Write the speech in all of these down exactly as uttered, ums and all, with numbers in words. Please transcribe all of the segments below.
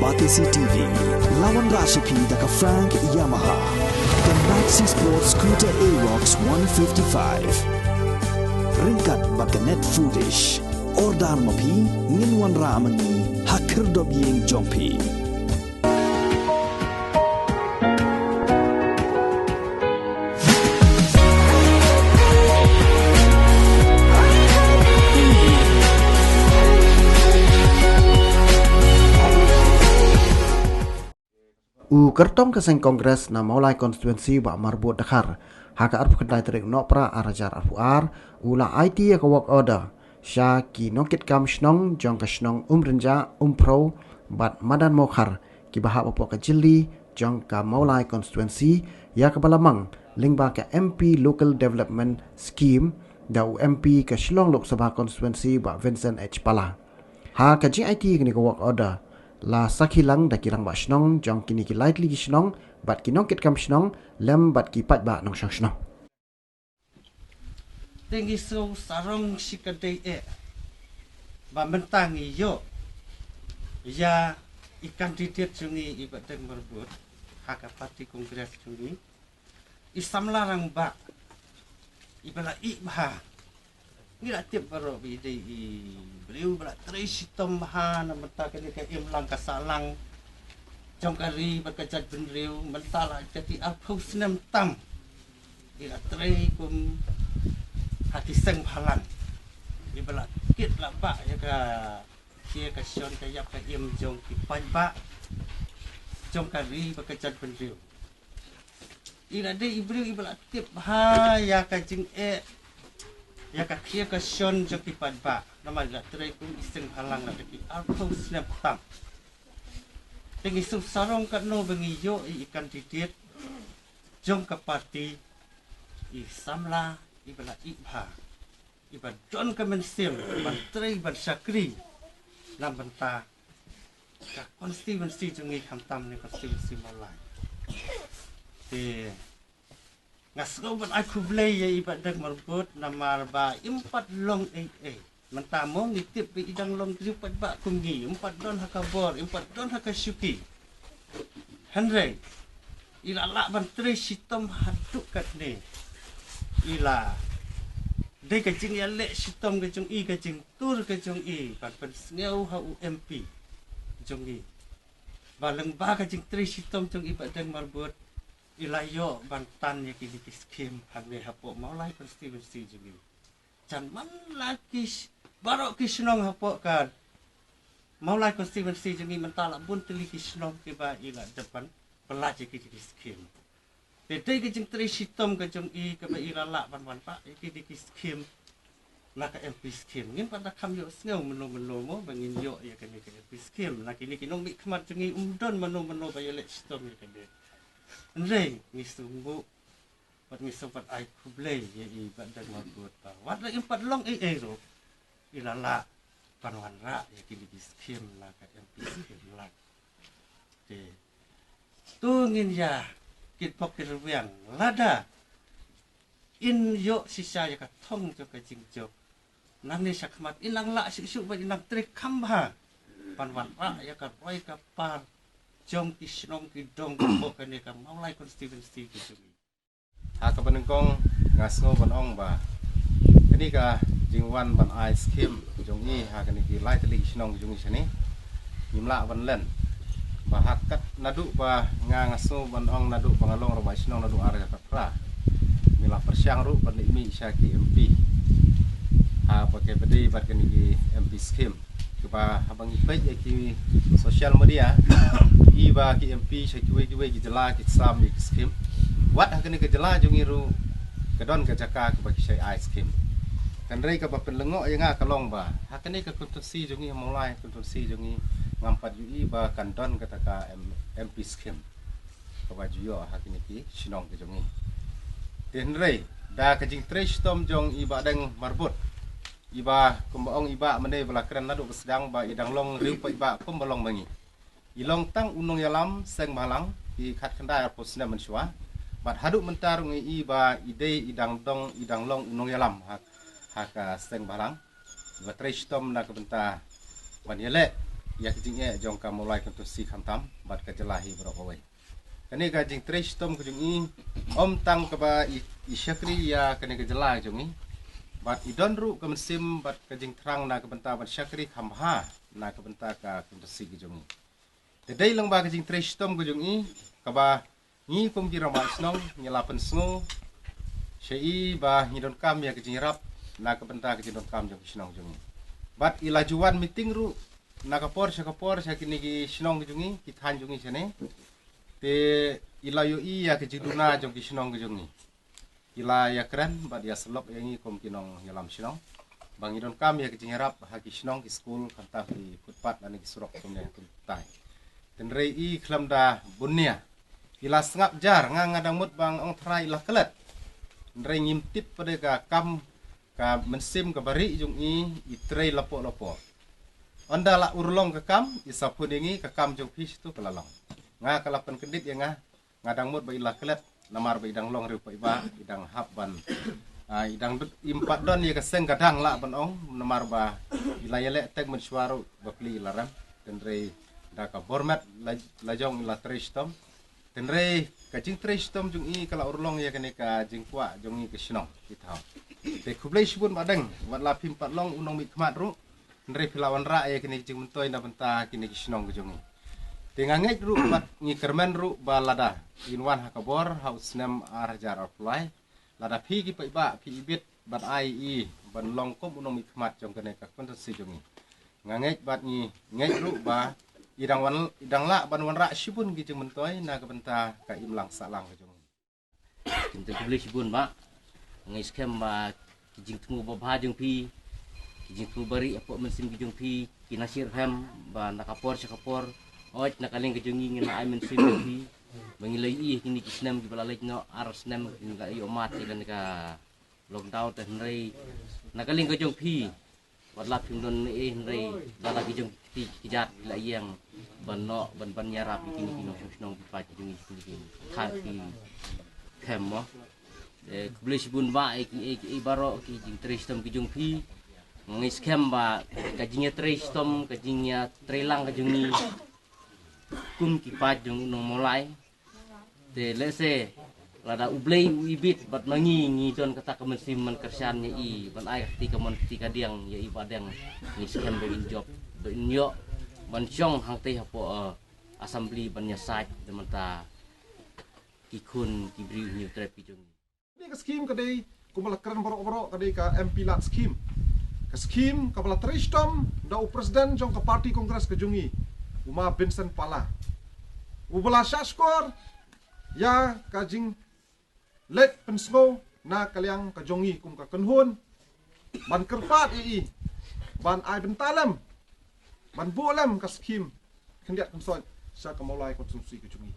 Batesi T V, la wanrah sha phi da ka Frank Yamaha, ka Maxi Sport Scooter Aerox one fifty-five. Ryngkat bad ka Net Foodish. Order ma phi, ngin wanrah ma ngi ha khyrdop ïing jong phi. U kyrtong ka seng Congress na Mawlai Constituency, Bah Marbud Dkhar, ha ka arphew khyndai tarik Nohprah ar hajar arphew ar, u la aiti ïa ka work order sha ki nongkitkam shnong jong ka shnong Umrynjah, Umphrew bad Madan Mawkhar, kiba hap hapoh ka jylli jong ka Mawlai Constituency, ïa kaba la mang lyngba ka M P Local Development Scheme da u M P ka Shillong Lok Sabha Constituency, Bah Vincent H Pala. Ha ka jingaiti kane ka work order, la sakhi lang da ki rangbah shnong jong kine ki lai tylli ki shnong bad ki nongkitkam shnong lem bad ki paidbah nongshong shnong. Te ngi shu sarong shi ka dei eh ba mynta ngi ïoh ïa i candidate jong ngi, i Bah Deng Marbud, ha ka party Congress jong ngi, i samla rangbah, iba la ih bha. Ngi la tip baroh ba i dei i briew ba la trei shitom bha na bynta kane ka imlang ka sahlang jong ka ri bad ka jaitbynriew. Mynta la ïa ki arphew snem tam i la trei kum ha ki seng bhalang, iba la kit la bah ïa ka khia ka shon ka ïap ka im jong ki paidbah jong ka ri bad ka jaitbynriew. I la dei i briew iba la tip bha ïa ka jingeh, ïa ka khia ka shon jong ki paidbah, namar i la trei kum i seng bhalang la da ki arphew snem tam. Te ngi shu sarong katno ba ngi ïoh i candidate jong ka party, i samla iba la ih bha, iba don ka mynsiem ban trei ban shakri na bynta ka constituency jong ngi, khamtam ne constituency Mawlai. Te nga sngew ban ai khublei ïa i Bah Deng Marbud namar ba im pat long ei ei. Mynta mo ngi tip ba i dang long briew paidbah kum ngi, im pat don ha ka bor, im pat don ha ka shuki. Hynrei i la lah ban trei shitom haduh katne. I la dei ka jingïaleh shitom ka jong i, ka jingtur ka jong i ban pynsngew ha u M P jong i ba lyngba ka jingtrei shitom jong i Bah Deng Marbud, i la ïoh ban tan ïa kine ki skim hangne hapoh Mawlai constituency jong i. Jan man la ki sh-, baroh ki shnong hapoh ka Mawlai constituency jong i mynta la bun tylli ki shnong kiba i la dep ban pyllait ïa ki, ki skim. Te dei ka jingtrei shitom ka jong i kaba i la lah ban wanrah ïa ki, ki skim na ka M P skim. Ngim pat da kham ïoh sngew mynno mynno mo ba ngin ïoh ïa kane ka M P skim. Na kine ki nongmihkhmat jong i um don mynno mynno ba ïaleh shitom ïa kane. Hynrei ngi sngewbha bad ngi sngewbha ai khublei ïa i Bah Deng Marbud ba wat la im pat long ei ei ruh, i la lah ban wanrah ïa kine ki skim na ka M P skim la. Te to ngin ïa kitbok kitrwiang lada in ïoh shisha ïa ka thong jong ka jingjop. Nangne shakhmat in nang lah shuh shuh bad in nang trei kham bha ban wanrah ïa ka roi ka par jong ki shnong ki dong hapoh kane ka Mawlai constituency ka jong i. Ha kaba nyngkong nga sngew ban ong ba kane ka jingwan ban ai skim jong i ha kane ki lai tylli ki shnong jong i shane, ngim lah ban len. Ba ha kat naduh ba nga, nga sngew ban ong naduh ba nga long rangbah shnong naduh ar hajar khatphra, ngi la pyrshang ruh ban leit mih sha ki M P ha ba kaba dei bad kane ki M P skim. Kaba haba ngi peit ïa ki social media, i ba ki M P sha kiwei kiwei ki jylla ki sam ïa ki skim. Wat ha kane ka jylla jong i ruh ka don ka jaka kaba ki shai ai skim. Hynrei kaba pynlyngngoh ïa nga ka long ba ha kane ka constituency jong i, Mawlai constituency jong i, ngam pat ïohi ba kan don kata ka M-, M P skim kaba ju ïoh ha kine ki shnong ki jong i. Te hynrei da ka jingtrei shitom jong i Bah Deng Marbud, i ba kumba ong i Bah mynne ba la kren naduh ba sdang ba i dang long riew paidbah kumba long ma ngi. I long tang u nongïalam seng bhalang ki khatkhyndai arphew snem mynshuwa. Bad haduh mynta ruh ngi i ba i dei i dang dong, i dang long u nongïalam ha, ha ka seng bhalang. Ba trei shitom na ka bynta ban ïaleh ïa ka jingeh jong ka Mawlai constituency khamtam bad ka jylla hi baroh kawei. Kane ka jingtrei shitom ka jong i, ym tang kaba i, i shakri ïa kane ka jylla ka jong i, bad i don ruh ka mynsiem bad ka jingthrang na ka bynta ban shakri kham bha na ka bynta ka constituency ka jong i. Te dei lang ba ka jingtrei shitom ka jong i, kaba ngi kum ki rangbah shnong ngi la pynsngew sha i ba ngi donkam ïa ka jingïarap na ka bynta ka jingdonkam jong ki shnong jong i. Bad i la ju wan meeting ruh na ka por sha ka por sha kine ki shnong ka jong i, ki thaiñ jong i shane. Te i la ïohi ïa ka jingduna jong ki shnong ka jong i. I la ïakren bad ïasyllok ïa ngi kum ki nongïalam shnong ba ngi donkam ïa ka jingïarap ha ki shnong, ki skul, khamtam ki footpath lane ki surok kumne kumtai. Hynrei i khlem da bun nia, i la sngap jar. Nga, nga dang mut ba nga ong tharai i la klet. Hynrei ngim tip pat de ka kam, ka mynsiem kaba rieh jong i, i trei lapoh lapoh. Ynda la urlong ka kam, i sa phone ïa ngi, ka kam jong phi shitu ka la long. Nga, ka la pynkyndit ïa nga, nga dang mut ba i la klet, namar ba i dang long riew paidbah, i dang hap ban, ah, i dang, im pat don ïa ka seng ka dang lah ban ong, namar ba i la ïaleh teng mynshuwa ruh ba pli i la rem. Hynrei da ka bor met la, la jong i la trei shitom. Hynrei ka jingtrei shitom jong i ka la urlong ïa kane ka jingkwah jong i ka shnong ki thaw. Te khublei shibun Bah Deng, wat la phim pat long u nongmihkhmat ruh, hynrei phi la wanrah ïa kine ki jingmyntoi na bynta kine ki shnong ki jong i. Te nga ngeit ruh bad ngi kyrmen ruh ba lada in wan ha ka bor ha u snem ar hajar arphew lai, lada phi ki paidbah phi ibit bad ai i ban long kum u nongmihkhmat jong kane ka constituency jong i. Nga ngeit bad ngi ngeit ruh ba i dang wan, i dang lah ban wanrah shibun ki jingmyntoi na ka bynta ka imlang sahlang ka jong i. Kyntu khublei shibun Bah. Nga ngeit skhem ba ki jingthmu babha jong phi, ki jingthmu barieh hapoh mynsiem ki jong phi, ki na shyrkhei ba na ka por sha ka por, oi na ka liang ka jong ngi ngin ai mynsiem jong phi. Ba ngi la ïohi kine ki snem kiba la leit noh, ar snem ngi la ïoh mad ïa kane ka lockdown, te hynrei na ka liang ka jong phi, wat la phim don ne eh hynrei da la ki jong ki, ki jait la ïeng ban noh, ban, ban ïarap ïa kine ki nongshong shnong ki paid ki jong ngi, kine ki kha ki khem mo. Eh, khublei shibun Bah, eh, ki, eh, ki, eh, baroh ki jingtrei shitom ki jong phi. Nga ngeit skhem ba ka jingïatrei shitom, ka jingïatrei lang ka jong ngi kum ki paid jong u nong Mawlai. Te lehse lada U Blei u ibit bad ma ngi ngi don kata ka mynsiem ban kyrshan ïa i, ban ai ka kti kamon kti kadiang ïa i Bah Deng, ngi skhem ba in jop, ba in ïoh ban shong hangtei hapoh, eh, assembly ban ïasaid da mynta ki khun ki briew Hynñiewtrep ki jong ngi. Kane ka skim ka dei kumba la kren baroh baroh, ka dei ka M P lad skim. Ka skim kaba la trei shitom da u president jong ka party Congress ka jong ngi, u Ma Vincent Pala, uba la shah shkor ïa ka jingleit pynsngew na ka liang ka jong ngi kum ka kynhun ban kyrpad ïa i ban ai bynta lem, ban buh lem ka skim khyndiat khynsoit sha ka Mawlai constituency ka jong ngi.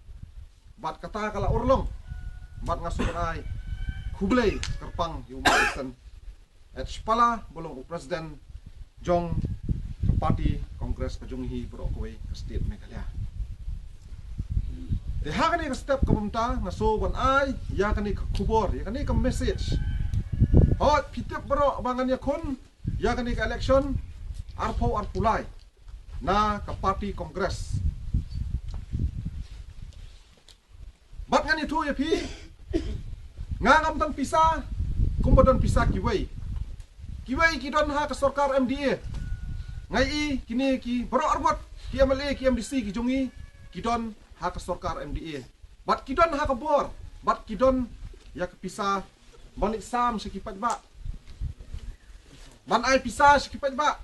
Bad kata ka la urlong, bad nga sngewbha ai khublei kyrpang ïa u Ma Vincent H Pala, ba long u president jong ka party Congress ka jong ngi baroh kawei ka state Meghalaya. Te ha kane ka step kaba mynta nga sngewbha ban ai ïa kane ka khubor, ïa kane ka message. Hooid, phi tip baroh ba ngan ïakhun ïa kane ka election arphew arphew lai na ka party Congress. Bad ngan ïathuh ïa phi, nga ngam don pisa kumba don pisa kiwei. Kiwei ki don ha ka sorkar M D A. Nga i kine ki baroh arngut ki M L A, ki M D C ki jong ngi, ki don ha ka sorkar M D A. Bad ki don ha ka bor, bad ki don ïa ka pisa ban leit sam sha ki paidbah, ban ai pisa sha ki paidbah.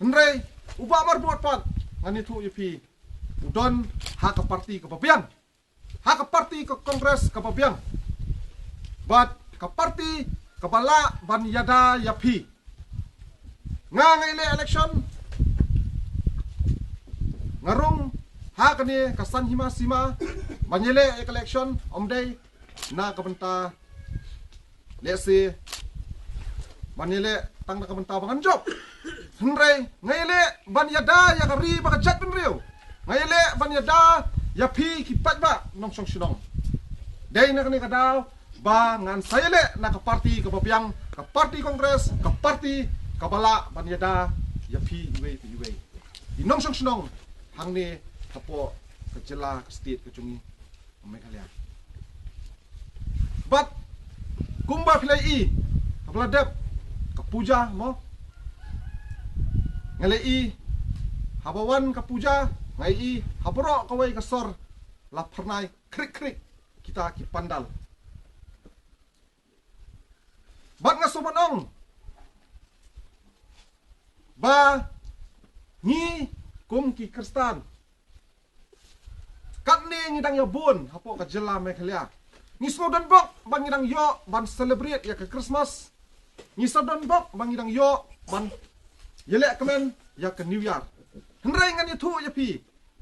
Hynrei u Bah Marbud pat, ngan ïathuh ïa phi, u don ha ka party kaba biang, ha ka party ka Congress kaba biang, bad ka party kaba lah ban ïada ïa phi. Nga, nga ïaleh election, nga rung ha kane ka san hima sima ban ïaleh ïa ka election, ym dei na ka bynta lehse ban ïaleh tang na ka bynta ba ngan jop. Hynrei nga ïaleh ban ïada ïa ka ri bad ka jaitbynriew. Nga ïaleh ban ïada ïa phi ki paidbah nongshong shnong. Dei na kane ka daw ba ngan sa ïaleh na ka party kaba biang, ka party Congress, ka party kaba lah ban ïada ïa phi iwei pa iwei. nongshong shnong hangne hapoh ka jylla, ka state ka jong ngi Meghalaya. Bad kumba phi la i haba la dep ka puja mo, nga la i haba wan ka puja, nga i ha baroh kawei ka sor la phyrnai khrik khrik kita ki pandal. Bad nga sngewbha ban ong ba ngi kum ki Khristan katne ngi dang ïa bun hapoh ka jylla Meghalaya, ngi sngewdon bok ba ngi dang ïoh ban celebrate ïa ka Christmas. Ngi sngewdon bok ba ngi dang ïoh ban ïaleh kmen ïa ka New Year. Hynrei ngan ïathuh ïa phi,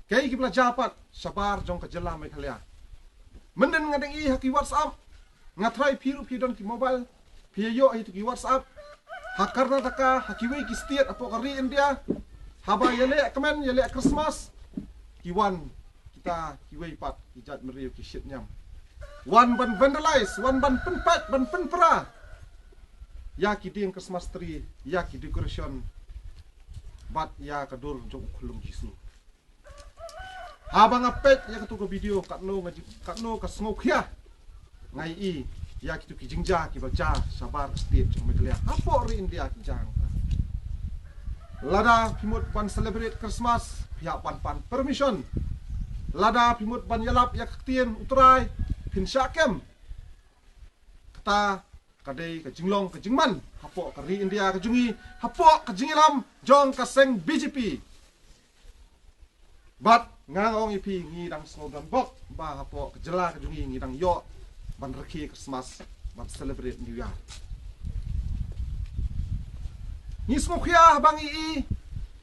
kaei kiba la jia pat shabar jong ka jylla Meghalaya. Mynnin nga dang i ha ki WhatsApp, nga tharai phi ruh phi don ki mobile, phi ïoh ïa ki WhatsApp. Ha Karnataka, ha kiwei ki state hapoh ka ri India, haba ïaleh kmen, ïaleh Christmas, ki wan kita kiwei pat ki jait briew ki shit niam, wan ban vandalize, wan ban pynpait, ban pynpra ïa ki dieng Christmas tree, ïa ki decoration, bad ïa ka dur jong u khyllung Jisu. Haba nga peit ïa katu ka video, katno nga ji, katno ka sngewkhia nga i ïa kitu ki jingjia kiba jia shabar ka state jong Meghalaya, hapoh ri India ki jia. Lada phi mut ban celebrate Christmas, phi hap ban pan permission. Lada phi mut ban ïalap ïa ka ktien U Trai, phin shah kem. Kata ka dei ka jinglong ka jingman hapoh ka ri India ka jong ngi, hapoh ka jingïalam jong ka seng B J P. Bad nga ong ïa phi, ngi dang sngewdon bok ba hapoh ka jylla ka jong ngi, ngi dang ïoh ban rakhe Christmas, ban celebrate New Year. Ngi sngewkhia haba ngi i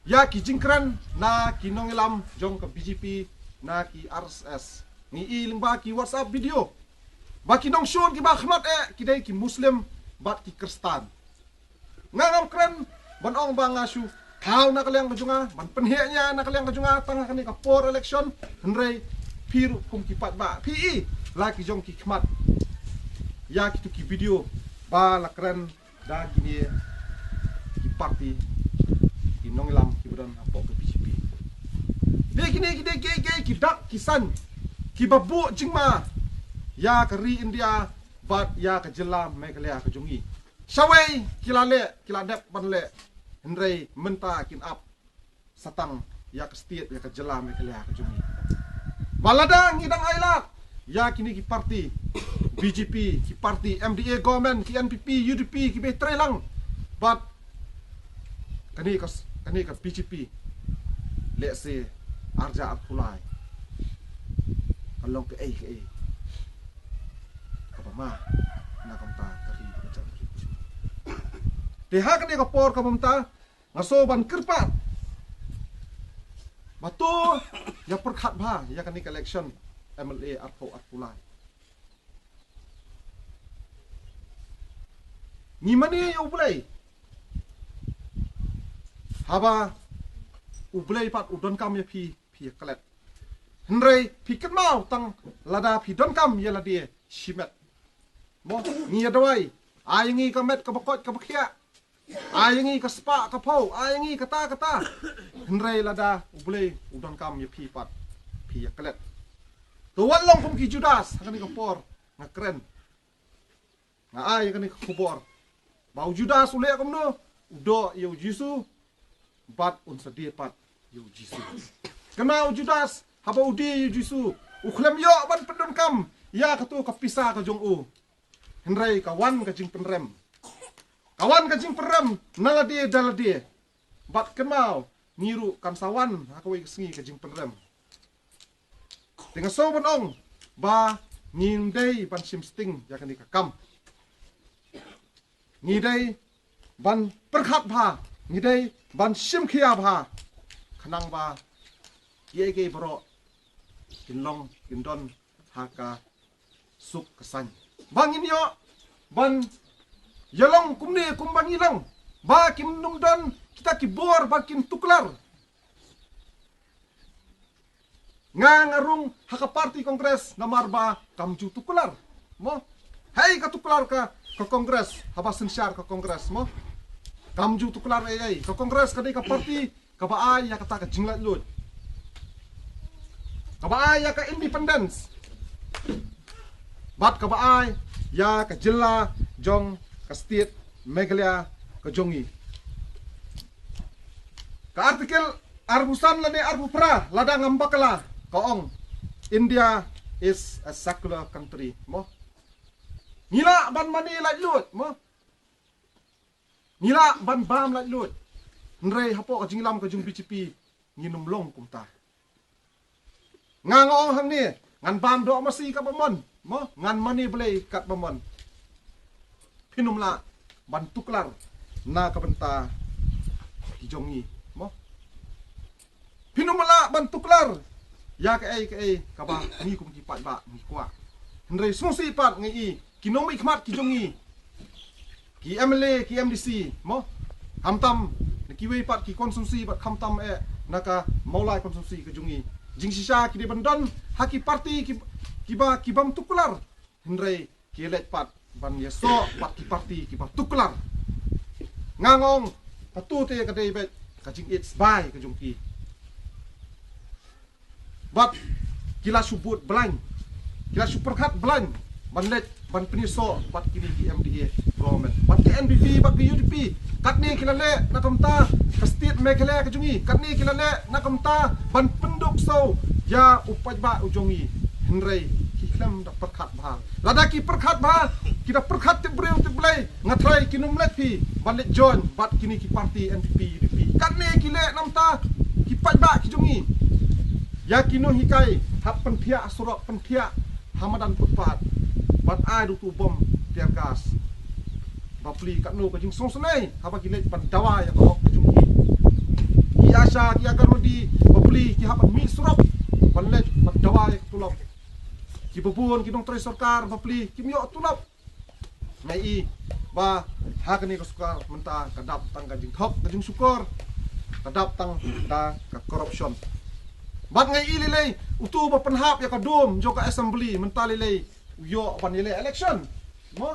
ïa ki jingkren na ki nongïalam jong ka B J P, na ki R S S. Ngi i lyngba ki WhatsApp video ba ki nongshun kiba khmat eh ki dei ki Muslim bad ki Khristan. Nga ngam kren ban ong ba nga shu thaw na ka liang ka jong nga, ban pynheh nia na ka liang ka jong nga tang ha kane ka por election. Hynrei phi ruh kum ki paidbah, phi i la ki jong ki khmat ïa kitu ki video ba la kren da kine ki party, ki nongïalam kiba don hapoh ka B J P. Dei kine ki dei kiei kiei ki dak ki san kiba buh jingma ïa ka ri India bad ïa ka jylla Meghalaya ka jong ngi. Shawei ki la leh, ki la dep ban leh, hynrei mynta kin ap satang ïa ka state, ïa ka jylla Meghalaya ka jong ngi. Ba lada ngi dang ailad ïa kine ki party, B J P, ki party M D A government, ki N P P, U D P, kiba trei lang bad kane ka, kane ka B J P, lehse arja arphew lai, ka long kaei kaei kaba ma na ka bynta ka ri ka jong ngi. Te ha kane ka por kaba mynta nga sngewbha ban kyrpad ba to ïa pyrkhat bha ïa kane ka election M L A arphew arphew lai. Ngi mane ïa U Blei, haba U Blei pat u donkam ïa phi, phi ïa klet. Hynrei phi kynmaw tang lada phi donkam ïa lade shimet. Mo, ngi ïa duwai, ai ngi ka met kaba koit kaba khiah, ai ngi ka spah ka phew, ai ngi kata kata. Hynrei lada U Blei u donkam ïa phi pat, phi ïa klet. To wat long kum ki Judas ha kane ka por nga kren. Nga ai kane ka khubor ba u Judas u leh kumno, u doh ïa u Jisu bad un sa die pat ïa u Jisu. Kane u Judas haba u die ïa u Jisu, u khlem ïoh ban pyndonkam ïa kato ka pisa ka jong u. Hynrei ka wan ka jingpynrem, ka wan ka jingpynrem na lade da lade. Bad kynmaw, ngi ruh kan sa wan ha kawei ka sngi ka jingpynrem. Te nga sngewbha ban ong ba ngim dei ban shim sting ïa kane ka kam. Ngi dei ban pyrkhat bha, ngi dei ban shim khia bha, khnang ba kiei kiei baroh kin long kin don ha ka suk ka saiñ. Ba ngin ïoh ban ïalong kumne kumba ngi long, ba kin nym don kita ki bor ba kin tuklar. Nga nga rung ha ka party Congress namar ba kam ju tuklar. Mo? Hei ka tuklar ka, ka Congress, haba synshar ka Congress, mo? Kam ju tuklar ei ei. Ka Congress ka dei ka party kaba ai ïa kata ka jinglaitluid, kaba ai ïa ka independence, bad kaba ai ïa ka jylla jong ka state Meghalaya ka jong ngi. Ka article arphew san lane arphew phra, lada ngam bakla, ka ong, India is a secular country, mo. Ngi lah ban mane laitluid, mo. Ngi lah ban bam laitluid. Hynrei hapoh ka jingïalam ka jong B J P, ngin ym long kumta. Nga nga ong hangne, ngan bam doh masi katba mon, mo, ngan mane Blei katba mon. Phin ym lah ban tuklar na ka bynta ki jong ngi, mo. Phin ym lah ban tuklar ïa kaei kaei kaba ngi kum ki paidbah ngi kwah. Hynrei sngewsih pat ngi i ki nongmihkhmat ki jong ngi, ki M L A, ki M D C, mo, khamtam na kiwei pat ki constituency bad khamtam eh na ka Mawlai constituency ka jong ngi. Jingshisha ki dei ban don ha ki party ki, kiba, ki bym tuklar. Hynrei ki leit pat ban ïasoh bad ki party kiba tuklar. Nga nga ong, katu te ka dei beit ka jingïeit sbai ka jong ki. Bad ki la shu bud blaiñ, ki la shu pyrkhat blaiñ ban leit ban pynïasoh bad kine ki M D A government, bad ki N P P bad ki U D P. Katne ki la leh na ka bynta ka state Meghalaya ka jong ngi, katne ki la leh na ka bynta ban pynduk saw ïa u paidbah u jong ngi. Hynrei ki khlem da pyrkhat bha. Lada ki pyrkhat bha, ki da pyrkhat tip briew tip Blei, nga trai kin ym leit phi ban leit join bad kine ki party N P P, U D P. Katne ki leh na ka bynta ki paidbah ki jong ngi. Ïa ki nonghikai hap pynthiah surok, pynthiah ha madan footpath, bad ai da utu u bom tear gas. Bapli, katno ka jingsngewsynei haba ki leit ban dawa ïa ka hok ka jong ki. Ki ASHA, ki Anganwadi, bapli ki hap ban mih surok ban leit ban dawa ïa ka tulop. Kiba bun ki nongtrei sorkar, bapli kim ïoh tulop. Nga i ba ha kane ka sorkar mynta ka dap tang ka jingthok ka jingshukor, ka dap tang da ka corruption. Bad nga i lei lei utu ba pynhap ïa ka dum jong ka assembly mynta lei lei u ïoh ban ïaleh election. Mo?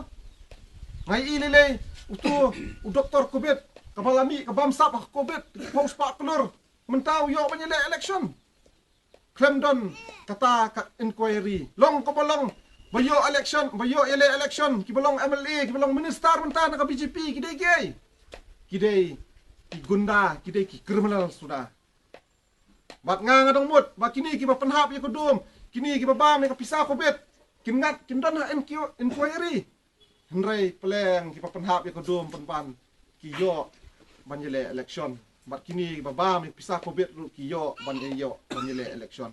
Nga i lei lei utu u doktor Covid, kaba la mih ka bamsap ha Covid, ki phew spah klur, mynta u ïoh ban ïaleh election. Khlem don kata ka inquiry. Long kaba long ba ïoh election, ba ïoh ïaleh election, kiba long M L A, kiba long minister mynta na ka B J P, ki dei kiei? Ki dei ki gunda, ki dei ki criminal suda. Bad nga nga dang mut ba kine kiba pynhap ïa ka dum, kine kiba bam ïa ka pisa Covid, kin ngat, kin don ha inqui-, inquiry. Hynrei pleng kiba pynhap ïa ka dum pynban ki ïoh ban ïaleh election. Bad kine kiba bam ïa ka pisa Covid ruh ki ïoh ban ïa, ïoh ban ïaleh election.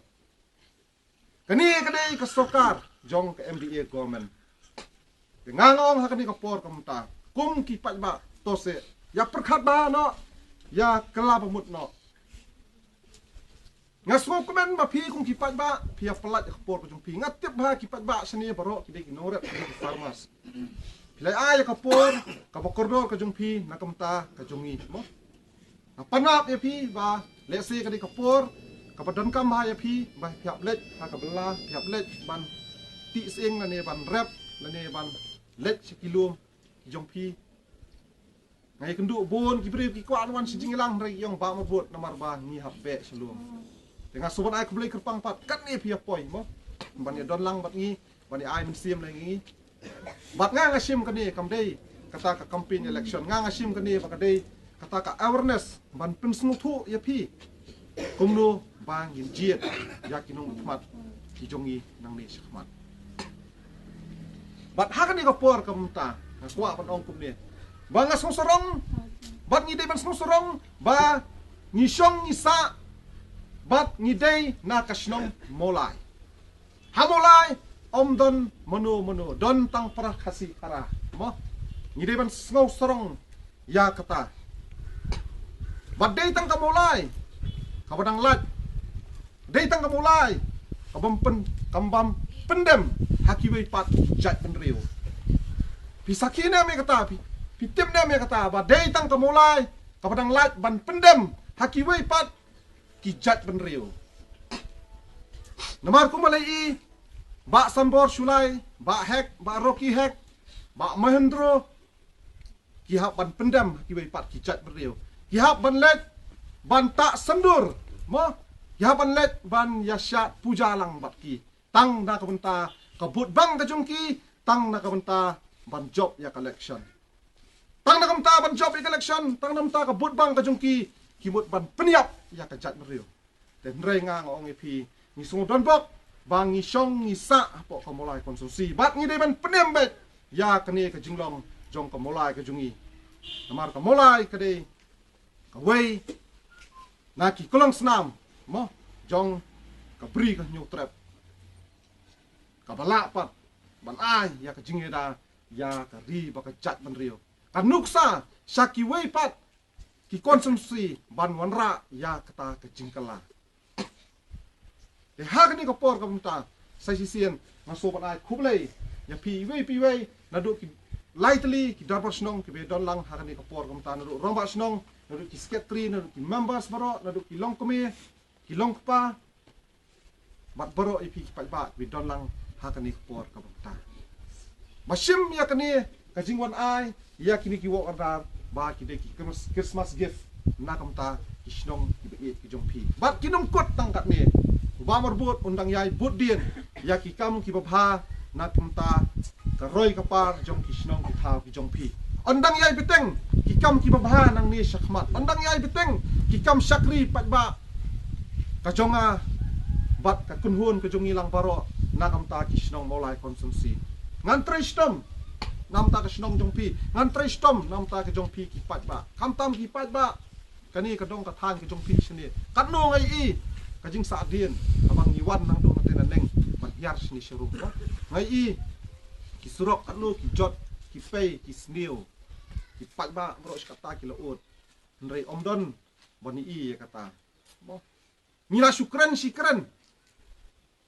Kane ka dei ka sorkar jong ka M D A government. Te nga nga ong ha kane ka por ka mynta, kum ki paidbah, to se ïa pyrkhat bha noh, ïa kylla ba mut noh. Nga sngewkmen ba phi kum ki paidbah phi ïa pyllait ïa ka por ka jong phi. Nga tip ba ki paidbah shane baroh ki dei ki nongrep, ki dei ki farmers. Phi la ai ïa ka por kaba kordor ka jong phi na ka bynta ka jong ngi, mo. Nga pan ap ïa phi ba lehse ka dei ka por kaba donkam bha ïa phi ba phi hap leit ha ka bylla, phi hap leit ban tih sying lane ban rep lane ban leit sha ki lum ki jong phi. Nga ïakynduh bun ki briew ki kwah wan sha jingïalang, hynrei ki ong bah marbud namar ba ngi hap beh sha lum. Te nga shu ban ai khublei kyrpang pat, katne phi ïa poi, mo, ban ïa don lang bad ngi, ban ïa ai mynsiem na ngi. Bad nga nga shim kane kam dei kata ka campaign election, nga nga shim kane ba ka dei kata ka awareness ban pynsngewthuh ïa phi kumno ba ngin jied ïa ki nongmihkhmat ki jong ngi nangne shakhmat. Bad ha kane ka por ka mynta nga kwah ban ong kumne ba nga sngewsarong, bad ngi dei ban sngewsarong ba ngi shong ngi sah bad ngi dei na ka shnong Mawlai. Ha Mawlai ym don mano mano, don tang para Khasi para, mo. Ngi dei ban sngewsarong ïa kata. Bad dei tang ka Mawlai kaba dang lait, dei tang ka Mawlai ka bym pyn, ka bym pyndem ha kiwei pat ki jaitbynriew. Phi sakhi ne em ïa kata, phi, phi tip ne em ïa kata ba dei tang ka Mawlai kaba dang lait ban pyndem ha kiwei pat ki jaitbynriew. Namar kumba la i, bah Sanbor Shullai, bah Hek, bah Rocky Hek, bah Mahendro, ki hap ban pyndem ha kiwei pat ki jaitbynriew. Ki hap ban leit ban tah syndur, mo, ïa ban leit ban ïa shad puja lang bad ki. Tang na ka bynta ka vote bank ka jong ki, tang na ka bynta ban jop ïa ka election. Tang na ka bynta ban jop ïa ka election, tang na ka bynta ka vote bank ka jong ki, ki mut ban pynïap ïa ka jaitbynriew. Te hynrei nga, nga ong ïa phi, ngi sngew donbok ba ngi shong ngi sah hapoh ka Mawlai constituency bad ngi dei ban pynim beit ïa kane ka jinglong jong ka Mawlai ka jong ngi. Namar ka Mawlai ka dei kawei na ki kylleng snam, mo, jong ka Bri ka Hynñiewtrep, kaba lah pat ban ai ïa ka jingïada ïa ka ri bad ka jaitbynriew. Ka nuksa sha kiwei pat ki constituency ban wanrah ïa kata ka jingkylla. Te ha kane ka por ka mynta, sa shisien nga sngew ban ai khublei ïa phi iwei pa iwei, naduh ki lai tylli ki dorbar shnong kiba don lang ha kane ka por ka mynta, naduh rangbah shnong, naduh ki secretary, naduh ki members baroh, naduh ki longkmie, ki longkpa, bad baroh ïa phi ki paidbah kiba don lang ha kane ka por ka mynta. Ba shim ïa kane ka jingwan ai ïa kine ki work order ba ki dei ki Christmas, Christmas gift na ka bynta ki shnong kiba ïeit ki jong phi. Bad kin ym kut tang katne, u Bah Marbud un dang ïai bud dien ïa ki kam kiba bha na ka bynta ka roi ka par jong ki shnong ki thaw ki jong phi. Un dang ïai bteng ki kam kiba bha nangne shakhmat. Un dang ïai bteng ki kam shakri paidbah ka jong nga bad ka kynhun ka jong ngi lang baroh na ka bynta ki shnong Mawlai constituency. Ngan trei shitom na ka bynta ka shnong jong phi, ngan trei shitom na ka bynta ka jong phi ki paidbah. Khamtam ki paidbah kane ka dong ka thaiñ ka jong phi shane. Katno nga ïohi ka jingsahdien haba ngi wan nangto nangte nangne ban hiar shane sharum. Nga ïohi ki surok katno ki jot, ki pei, ki sniew, ki paidbah baroh shi katta ki la ud. Hynrei ym don ban ïohi ïa kata. Mo, ngi la shu kren shi kren.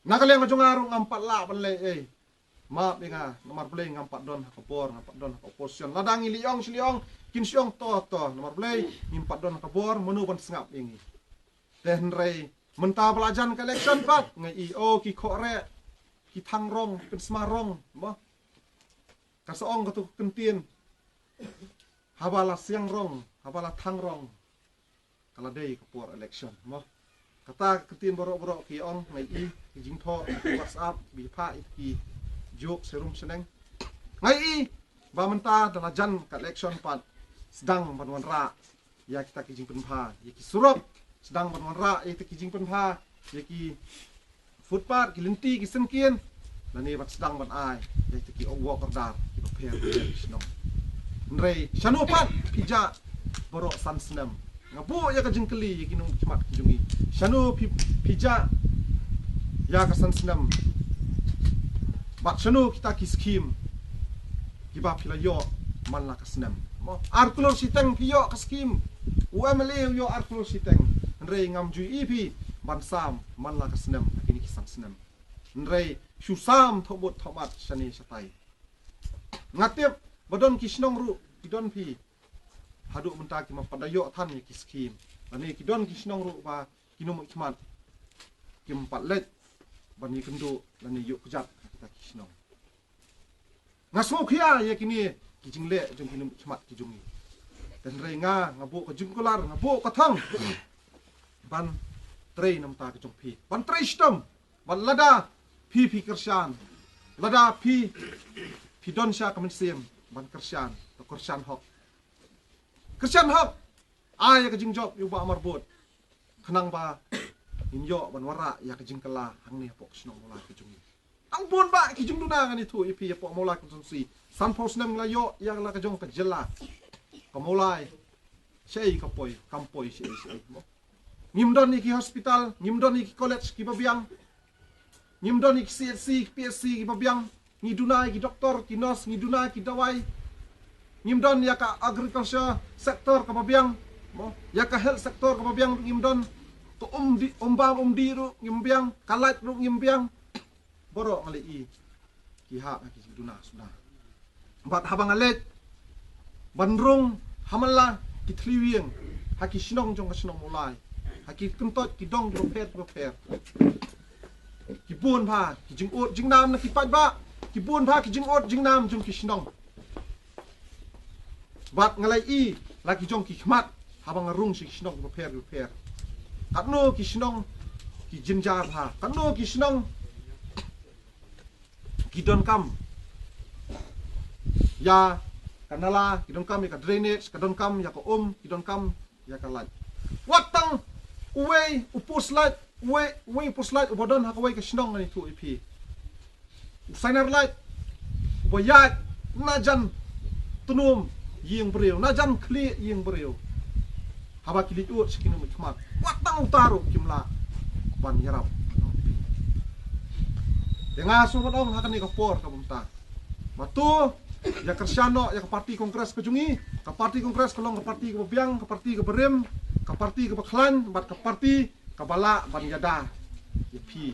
Na ka liang ka jong nga ruh ngam pat lah ban leh ei. Map ïa nga, namar balei ngam pat don ha ka bor, ngam pat don ha ka opposition. Lada ngi leh ong shi leh ong, kin shu ong to to, namar balei ngim pat don ha ka bor, mano ban sngap ïa ngi. Te hynrei mynta ba la jan ka election pat, nga ïohi, oh, ki khohreh, ki thang rong, ki pynsma rong, mo. Ka sa ong kato ka kyntien, haba la siang rong, haba la thang rong, ka la dei ka por election, mo. Kata ka ktien baroh baroh ki ong, nga ïohi ki jingthoh ki WhatsApp, ki phah ïa ki joke sharum shaneng. Nga ïohi ba mynta da la jan ka election pat, sdang ban wanrah ïa kita ki jingpynbha ïa ki surok, sdang ban wanrah ïa kita ki jingpynbha ïa ki footpath, ki lynti, ki syngkien, lane ban sdang ban ai ïa kita ki work order kiba pher pher ki shnong. Hynrei shano pat phi jah baroh san snem? Nga buh ïa ka jingkylli ïa ki nongmihkhmat ki jong ngi. Shano phi, phi jah ïa ka san snem? Bad shano kita ki skhim kiba phi la ïoh man la ka snem? Mo, ar klur shiteng phi ïoh ka skhim. U MLA u ïoh ar klur shiteng. Hynrei ngam ju ïohi phi ban sam man la ka snem ha kine ki san snem. Hynrei shu sam thohbud thohmat shane shatai. Nga tip ba don ki shnong ruh ki don phi haduh mynta kim pat da ïoh than ïa ki skhim. Lane ki don ki shnong ruh ba ki nongmihkhmat kim pat leit ban ïakynduh lane ïuh kjat ha kita ki shnong. Nga sngewkhia ïa kine ki jingleh jong ki nongmihkhmat ki jong ngi. Te hynrei nga, nga buh ka jingkular, nga buh ka thong ban trei na ka bynta ka jong phi, ban trei shitom. Bad lada phi, phi kyrshan, lada phi, phi don sha ka mynsiem ban kyrshan, to kyrshan hok. Kyrshan hok. Ai ïa ka jingjop ïa u Bah Marbud, khnang ba ngin ïoh ban wanrah ïa ka jingkylla hangne hapoh ka shnong Mawlai ka jong ngi. Tang bun bah ki jingduna ngan ïathuh ïa phi hapoh Mawlai constituency. Sanphew snem ngi la ïoh ïa la ka jong ka jylla, ka Mawlai. Shaei ka poi, kam poi shaei shaei mo. Ngim don ïa ki hospital, ngim don ïa ki college kiba biang. Ngim don ïa ki CHC, ki PHC kiba biang. Ngi duna ïa ki doktor, ki nurse, ngi duna ïa ki dawai. Ngim don ïa ka agriculture sector kaba biang, mo, ïa ka health sector kaba biang ruh ngim don. Ka um dih, um bam um dih ruh ngim biang, ka light ruh ngim biang. Baroh nga la ïohi ki hap ha ki jingduna suda. Bad haba nga leit ban rung ha man la ki thylliej ïing, ha ki shnong jong ka shnong Mawlai, ha ki kyntoit ki dong kiba pher kiba pher, ki bun bha ki jingud jingnam na ki paidbah, ki bun bha ki jingud jingnam jong ki shnong. Bad nga la ïohi la ki jong ki khmat Haba nga rung sha ki shnong kiba pher kiba pher, katno ki shnong ki jynjar bha, katno ki shnong ki donkam ïa ka nala, ki donkam ïa ka drainage, ka donkam ïa ka um, ki donkam ïa ka light. Wat tang uwei u post light, uwei, uwei u post light uba don ha kawei ka shnong, ngan ïathuh ïa phi. U sainar light uba ïaid na jan tnum ïing briew, na jan khlieh ïing briew. Haba ki leit ud sha ki nongmihkhmat, wat tang uta ruh kim lah ban ïarap. Te nga sngewbha ban ong ha kane ka por kaba mynta, ba to ïa kyrshan noh ïa ka party Congress ka jong ngi. Ka party Congress ka long ka party kaba biang, ka party kaba rim, ka party kaba khlaiñ bad ka party kaba lah ban ïada ïa phi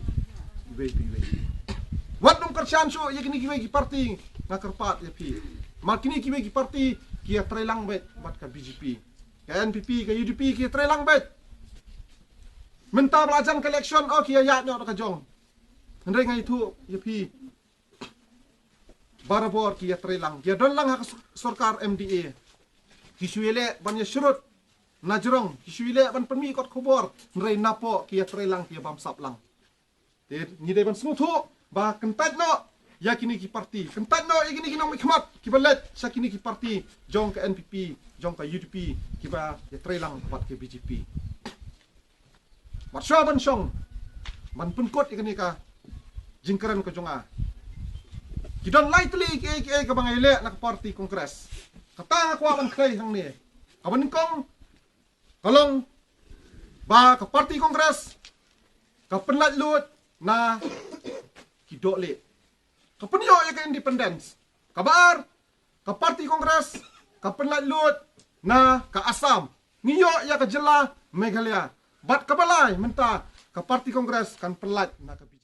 iwei pa iwei. Wat nym kyrshan shuh ïa kine kiwei ki party, nga kyrpad ïa phi. Ma kine kiwei ki party ki ïatreilang beit bad ka B J P. Ka N P P, ka U D P ki ïatreilang beit. Mynta ba la jan ka election, oh, ki ïaid noh da ka jong. Hynrei nga ïathuh ïa phi, barabor ki ïatreilang, ki ïadon lang ha ka sor-, sorkar M D A. Ki shu ïaleh ban ïashrut na jrong, ki shu ïaleh ban pynmih kot khubor, hynrei napoh ki ïatreilang, ki ïabamsap lang. Te ngi dei ban sngewthuh ba kyntait noh ïa kine ki party, kyntait noh ïa kine ki nongmihkhmat kiba leit sha kine ki party jong ka N P P, jong ka U D P, kiba ïatreilang bad ka B J P. Bad shuwa ban shong ban pynkut ïa kane ka jingkren ka jong nga, ki don lai tylli kiei kiei kaba nga ïaleh na ka party Congress. Kata nga kwah ban khlei hangne. Kaba nyngkong ka long ba ka party Congress ka pynlait luid na ki dohlieh, ka pynïoh ïa ka independence. Kaba ar, ka party Congress ka pynlait luid na ka Assam, ngi ïoh ïa ka jylla Meghalaya. Bad kaba lai mynta, ka party Congress kan pynlait na ka B J P.